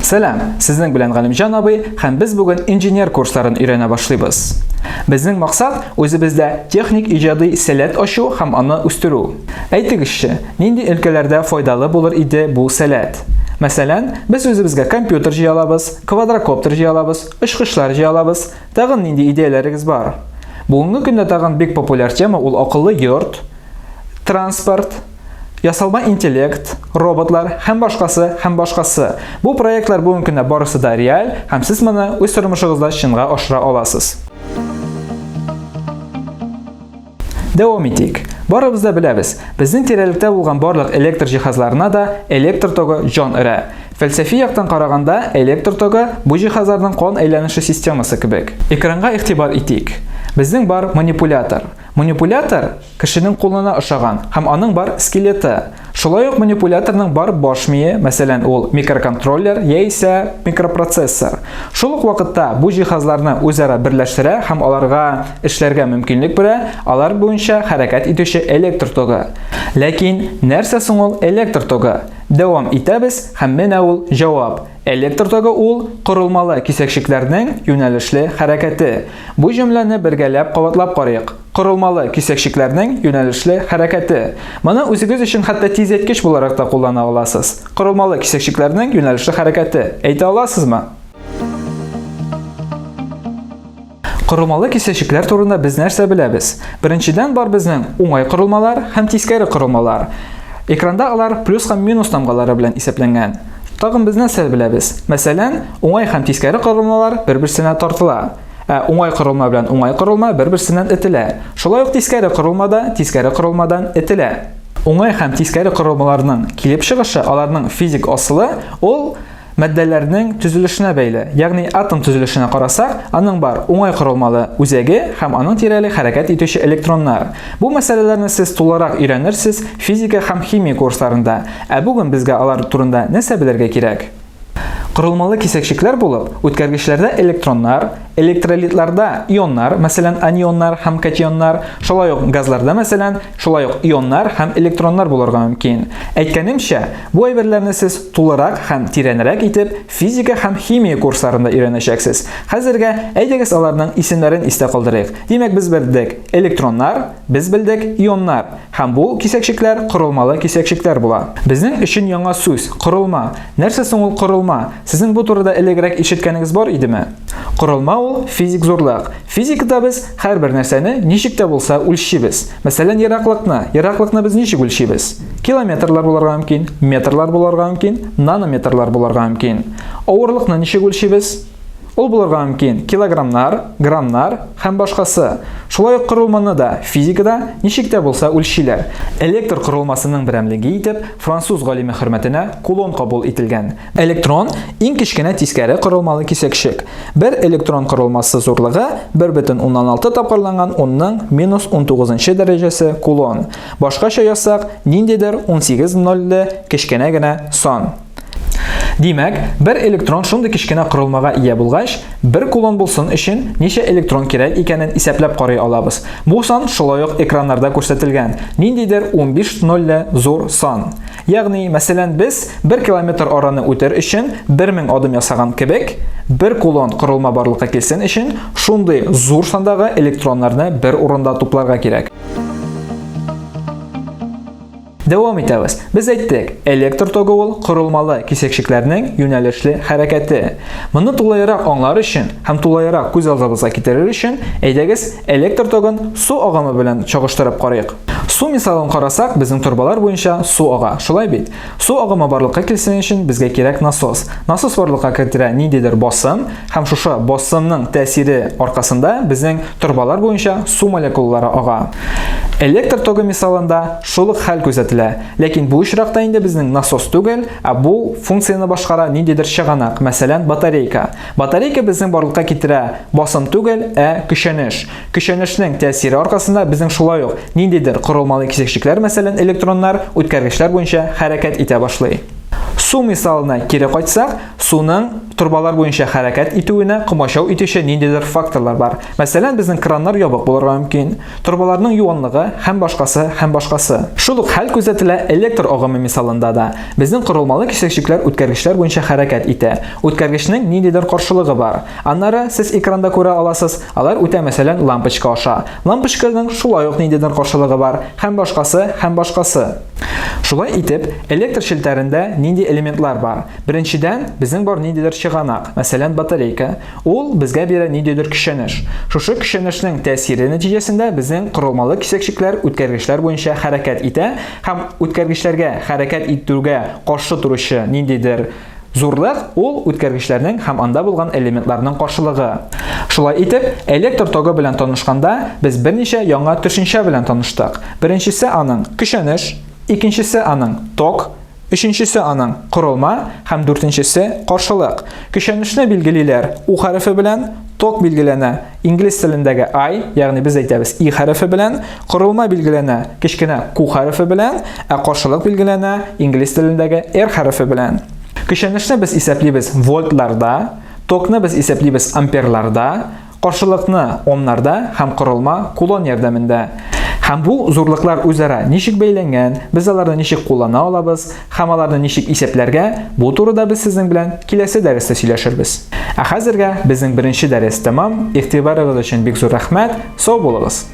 Сәлам, сезнең белән Галимҗан абый һәм без бүген инженер курсларын өйрәнә башлыйбыз. Безнең максат үзебездә техник иҗади сәләт ачу һәм аны үстерү. Әйтегезче, нинди өлкәләрдә файдалы булыр иде бу сәләт? Мәсәлән, без үзебезгә компьютер җыя алабыз, квадрокоптер җыя алабыз, очкычлар җыя алабыз. Тагын нинди идеяләрегез бар? Бүгенге көндә тагын бик популяр тема ул акыллы йорт, транспорт, ясалма интеллект, роботлар һәм башкасы һәм башкасы. Бу проектлар бүгенге көндә барысы да реаль һәм сез моны үз тормышыгызда чынга ашыра аласыз. Дәвам итик. Барыбыз да беләбез, безнең тирәлектә булган барлык электр җиһазларына да электр тогы җан өрә. Фәлсәфи яктан караганда, электр тогы бу җиһазларның кан әйләнеше системасы кебек. Экранга игътибар итик. Безнең бар манипулятор. Манипулятор кешенең кулына ошаган һәм аның бар скелеты. Шулай ук манипуляторның бар баш мие, мәсәлән, ул микроконтроллер яисә микропроцессор. Шул ук вакытта бу җиһазларны үзара берләштерә һәм аларга эшләргә мөмкинлек бирә, алар буенча хәрәкәт итүче электр тогы. Ләкин нәрсә соң ул электр тогы? Дәвам итәбез һәм менә ул җавап. Электр тогы ул корылмалы кисәкчекләрнең юнәлешле хәрәкәте. Бу җөмләне бергәләп кабатлап карыйк. Корылмалы кисәкчекләрнең юнәлешле хәрәкәте. Моны үзегез өчен хәтта тизәйткеч буларак та куллана аласыз. Корылмалы кисәкчекләрнең юнәлешле хәрәкәте. Әйтә аласызмы? Корылмалы кисәкчекләр турында без нәрсә беләбез? Беренчедән бар безнең уңай корылмалар һәм тискәре корылмалар. Экранда алар плюс һәм минус тамгалары белән исәпләнгән. Тагын без нәрсә беләбез? Мәсәлән, уңай һәм тискәре корылмалар бер-берсенә тартыла. Ә уңай корылма белән уңай корылма бер-берсеннән этелә. Шулай ук тискәре корылма да тискәре корылмадан этелә. Уңай һәм тискәре корылмаларның килеп чыгышы, аларның физик асылы ул матдәләрнең төзелешенә бәйле. Ягъни атом төзелешенә карасак, аның бар уңай корылмалы үзәге һәм аның тирәли хәрәкәт итүче электроннар. Бу мәсьәләләрне сез тулырак өйрәнерсез физика һәм химия курсларында. Ә бүген безгә алар турында нәрсә белергә кирәк? Корылмалы кисәкчекләр булып, үткәргечләрдә электроннар, электролитларда ионнар, мәсәлән, анионнар һәм катионнар, шулай ук газларда, мәсәлән, шулай ук ионнар һәм электроннар булырга мөмкин. Әйткәнемчә, бу әйберләрне сез тулырак һәм тирәнрәк итеп физика һәм химия курсларында өйрәнәчәксез. Хәзергә әйдәгез аларның исемнәрен истә калдырыйк. Димәк, без белдек электроннар, без белдек ионнар. Һәм бу кисәкчекләр корылмалы кисәкчекләр була. Безнең өчен яңа сүз, корылма. Нәрсә соң ул корылма? Сезнең бу турыда элегрәк ишеткәнегез бар идеме? Корылма ул физик зурлык. Физикада без һәрбер нәрсәне ничек тә булса үлчибез. Мәсәлән, ераклыкны. Ераклыкны без ничек үлчибез? Километрлар булырга мөмкин, метрлар булырга мөмкин, нанометрлар булырга мөмкин. Авырлыкны ничек үлчибез? Ул булырга мөмкин килограммнар, граммнар һәм башкасы. Шулай ук корылманы да физикада ничек тә булса үлчиләр. Электр корылмасының берәмлеге итеп француз галиме хөрмәтенә кулон кабул ителгән. Электрон иң кечкенә тискәре корылмалы кисәкчек. Бер электрон корылмасы зурлыгы 1,6 тапкырланган 10-ның минус 19 дәрәҗәсе кулон. Башкача язсак, ниндидер 18 нольле кечкенә генә сан. Димәк, бер электрон шундый кечкенә корылмага ия булгач, бер кулон булсын өчен ничә электрон кирәк икәнен исәпләп карый алабыз. Бу сан шулай ук экраннарда күрсәтелгән, ниндидер 15 нольле зур сан. Ягъни, мәсәлән, без 1 километр араны үтер өчен 1000 адым ясаган кебек, бер кулон корылма барлыкка килсен өчен шундый зур сандагы электроннарны бер урында тупларга кирәк. Дәвам итәбез. Без әйттек, электр тогы ул корылмалы кисәкчекләрнең юнәлешле хәрәкәте. Моны тулайрак аңлар өчен һәм тулайрак күз алдыбызга китерер өчен, әйдәгез, электр тогын су агымы белән чагыштырып карыйк. Су мисалын карасак, безнең торбалар буенча су ага, шулай бит? Су агымы барлыкка килсен өчен безгә кирәк насос. Насос барлыкка китерә ниндидер басым, һәм шушы басымның тәэсире аркасында безнең торбалар буенча су молекулалары ага. Электр тогы мисалында шул ук хәл күзәтелә. Ләкин бу очракта инде безнең насос түгел, ә бу функцияне башкара ниндидер чыганак, мәсәлән, батарейка. Батарейка безнең барлыкка китерә басым түгел, ә көчәнеш. Көчәнешнең тәэсире аркасында безнең шулай ук ниндидер корылмалы кисәкчекләр, мәсәлән, электроннар, үткәргечләр буенча хәрәкәт итә башлый. Су Су мисалына кире кайтсак, суның торбалар буенча хәрәкәт итүенә комачау итүче ниндидер факторлар бар. Мәсәлән, безнең краннар ябык булырга мөмкин, торбаларның юанлыгы һәм башкасы һәм башкасы. Шул ук хәл күзәтелә электр агымы мисалында да. Безнең корылмалы кисәкчекләр үткәргечләр буенча хәрәкәт итә. Үткәргечнең ниндидер каршылыгы бар. Аннары сез экранда күрә аласыз, алар үтә мәсәлән лампочка аша. Лампочканың шулай ук ниндидер каршылыгы бар һәм башкасы һәм башкасы. Шулай итеп, электр челтәрендә нинди элементлар бар? Беренчедән, безнең бар ниндидер чыганак, мәсәлән, батарейка. Ул безгә бирә ниндидер көчәнеш. Шушы көчәнешнең тәэсире нәтиҗәсендә безнең корылмалы кисәкчекләр үткәргечләр буенча хәрәкәт итә һәм үткәргечләргә хәрәкәт итүгә каршы торучы ниндидер Зурлык ул үткәргечләрнең һәм анда булган элементларның каршылыгы. Шулай итеп, электр тогы белән танышканда без берничә яңа төшенчә белән таныштык. Беренчесе аның көчәнеш, икенчесе аның ток, өченчесе аның корылма һәм дүртенчесе каршылык. Көчәнешне билгелиләр У хәрефе белән, ток билгеләнә инглиз телендәге I, ягъни без әйтәбез И хәрефе белән, корылма билгеләнә кечкенә Q хәрефе белән, ә каршылык билгеләнә инглиз телендәге R хәрефе белән. Көчәнешне без исәплибез вольтларда, токны без исәплибез амперларда, каршылыкны омнарда һәм корылма кулон ярдәмендә. Һәм бу зурлыклар үзара ничек бәйләнгән, без аларны ничек куллана алабыз һәм аларны ничек исәпләргә, бу турыда без сезнең белән киләсе дәрестә сөйләшербез. Ә хәзергә безнең беренче дәрес тәмам. Игътибарыгыз өчен бик зур рәхмәт. Сау булыгыз!